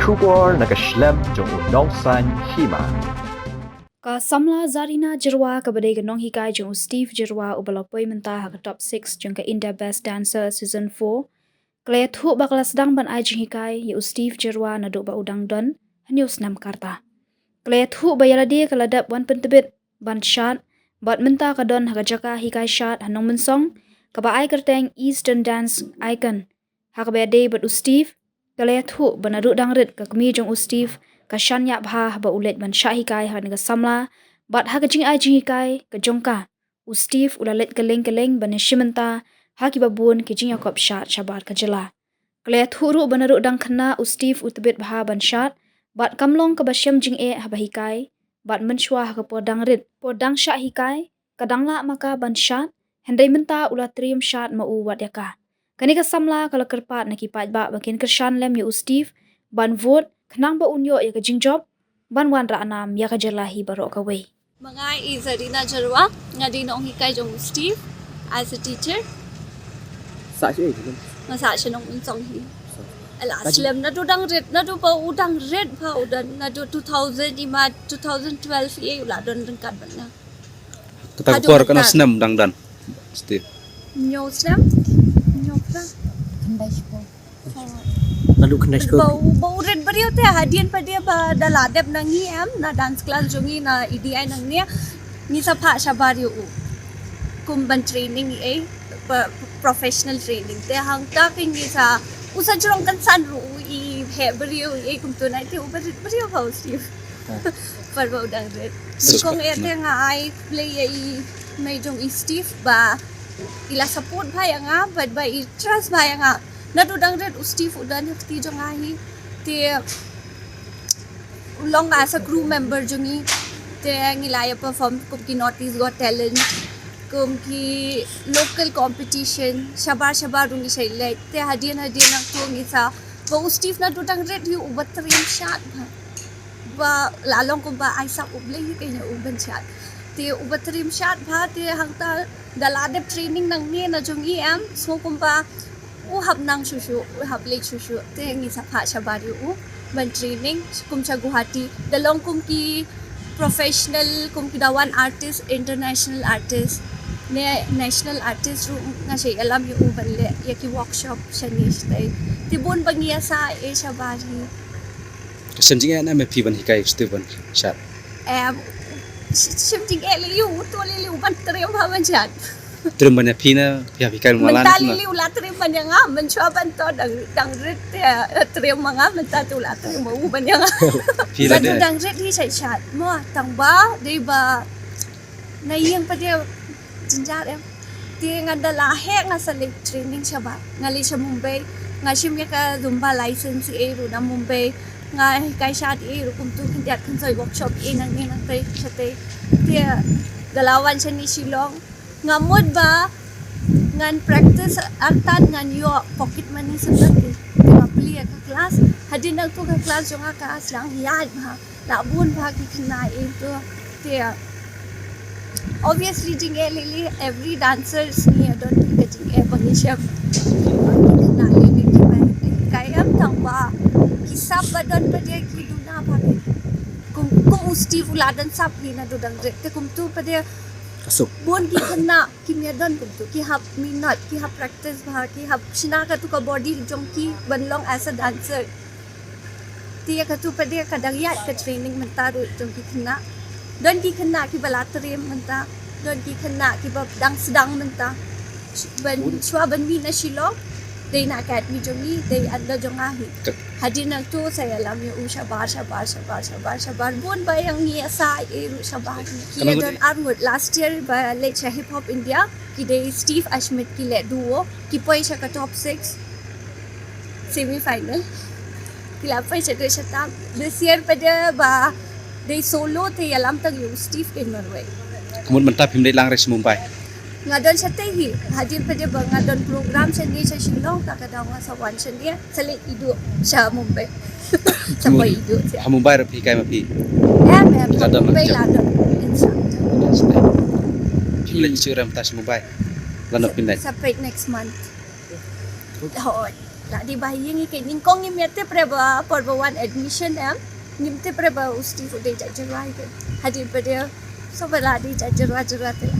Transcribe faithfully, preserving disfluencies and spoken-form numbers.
Khubor na ka shlem jong u Nongsaiñ Hima. Ka samla Zarina Jyrwa kaba dei ka nonghikai jong u Steve Jyrwa uba la poi mynta ha ka top six jong ka India Best Dancer Season four, ka la ïathuh ba ka la sdang ban ai jinghikai ïa u Steve Jyrwa naduh ba u dang don hynñiew snem ka rta. Ka la ïathuh ba ïa lade ka la dep wan pyntbit ban shad, bad mynta ka don ha ka jaka hikai shad ha Nongmynsong, kaba ai kyrteng Eastern Dance Icon. Ha kaba ïadei bad u Steve, ka la ïathuh ba naduh dang rit ka kmie jong u Steve ka shaniah bha haba u leit ban shah hikai ha kane ka samla, bad ha ka jingai jinghikai ka jong ka, u Steve u la leit kylleng kylleng ban ïashim bynta ha kiba bun ki jingïakop shad shabar ka jylla. Ka la ïathuh ruh ba naduh dang khynnah u Steve u tbit bha ban shad, bad kam long kaba shem jingeh haba hikai, bad mynshuwa ha ka por dang rit, por dang shah hikai, ka dang lah ma ka ban shad, hynrei mynta u la triem shad ma u wat ïa ka. Kane ka samla ka la kyrpad na ki paidbah ba kin kyrshan lem ïa u Steve ban vote, khnang ba un ïoh ïa ka jingjop ban wanrah nam ïa ka jylla hi baroh kawei. Ma nga i Zarina Jyrwa, nga dei nonghikai jong u Steve as a teacher. Sah shi, nga sah sha Nongmynsong hi. Ala slem naduh dang rit, naduh ba u dang rit ba u don, naduh two thousand i ma two thousand twelve i u la don ryngkat bad nga. Kata ka por kano snem dang don, Steve? Hynñiew snem? Hynñiew snem. Khyndai shiphew. Naduh khyndai shiphew. Ba u, ba u rit briew te hadien pat de ba da la dep na ngi em, na dance class jong ngi na E D I nangne, ngi sa phah shabar ïa u kum ban training ïa u, professional training. Te hangta ka ngi sa, u sa jrong kynsan ruh u, i heh briew ïa u, kumto na te u ba rit briew ba u Steve. Par ba u dang rit. Nyngkong eh te nga ai khublei ïa i mei jong i Steve ba i la support bha ïa nga, bad ba i trust bha ïa nga. Naduh dang rit u Steve u don ha kti jong nga hi. Te u long as a crew member jong ngi. Te ngi la ïa perform kum ki North East Got Talent, kum ki local competition shabar shabar ruh ngi shait leit. Te hadien hadien nangto ngi sa, ba u Steve naduh dang rit hi u ba triem shad bha. Ba la long kumba ai sap u Blei hi ka ïa u ban shad. Te u ba triem shad bha, te hangta da la dep training nangne na jong i em, so kumba u hap nang shuh shuh, u hap leit shuh shuh. Te ngi sa phah shabar ïa u ban training kum sha Guwahati, da long kum ki professional, kum ki da wan artist, international artist, ne national artist ruh nga shait ïalam ïa u ban leh ïa ki workshop shane shatei. Te bun ba ngi ïa sa eh shabar hi. Ka shem jingeh ne em ïa phi ban hikai u Steve ban shad? Em, sh-, shem jingeh lei lei u, to lei lei u ban triem ha ban shad. Triem ban ïa phi ne phi hap hikai ma la mynta ne? Lei lei u la triem ban ïa nga, mynshuwa ban to dang, dang rit te, eh, triem ma nga, mynta te u la triem ma u ban ïa nga. Phi la mynta ne? Dang rit hi shait shad mo, tang ba dei ba na ïing pat de jynjar em. Te nga da la heh nga sa leit training shabar. Nga leit sha Mumbai. Nga shim ïa ka Zumba license ei ruh na Mumbai. Nga hikai shad ei ruh kumtu khyndiat khyndiat workshop ei nangne nangtei shatei. Te da la wan shane Shillong. Nga mut ba ngan practice artat ngan ïoh pocket money shatei. Te nga plie ïa ka class. Hadien nangtu ka class jong nga ka sdang ïaid bha. La bun bha ki khynnah ei to. Te obviously jingeh lei lei, every dancer ngi don ki ka jingeh ba ngi shem. Ki khynnah lei lei kiba hikai em, tang ba ki sap ba don pat de ki duna bha ki. Kum, kum u Steve u la don sap hi naduh dang rit. Te kumtu pat de bun ki khynnah kim ïa don kumtu, ki hap minot, ki hap practice bha, ki hap shna katu ka body jong ki ban long as a dancer. Te ïa katu pat de ka dang ïaid ka training mynta ruh jong ki khynnah. Don ki khynnah kiba la triem mynta, don ki khynnah kiba dang sdang mynta. Ban shuwa ban mih na Shillong, dei na academy jong ngi, dei under jong nga hi. Hadien nangtu sa ïalam ïa u shabar, shabar, shabar, shabar, shabar. Bun ba ïa ngi ïa sa ei ruh shabar. Ki ïa don arngut last year ba leit sha Hip Hop India, ki dei Steve Ashmit ki leh duo, ki poi sha ka top six. Semi final. Ki la poi sha dei sha tam. This year pat de ba dei solo te ïalam tang ïa u Steve kein marwei. Ka mut mynta phim leit lang re sha Mumbai? Nga don shatei hi. Hadien pat de ba nga don program shane sha Shillong, ta ka daw nga sa wan shane, sa leit iduh sha Mumbai. Sa poi iduh sha. Ha Mumbai ruh phi hikai ma phi? Em, em, ha Mumbai la don instructor. Phim leit shuh re mynta sha Mumbai? Lano phin leit? Sa peit next month. Hooid. La dei ba ïing ïa ka nyngkong, ngim ïa tip re ba por ba wan admission em, ngim tip re ba u Steve u dei jait jyrwa ïa ka. Hadien ba dei, so ba la dei jait jyrwa jyrwa te la.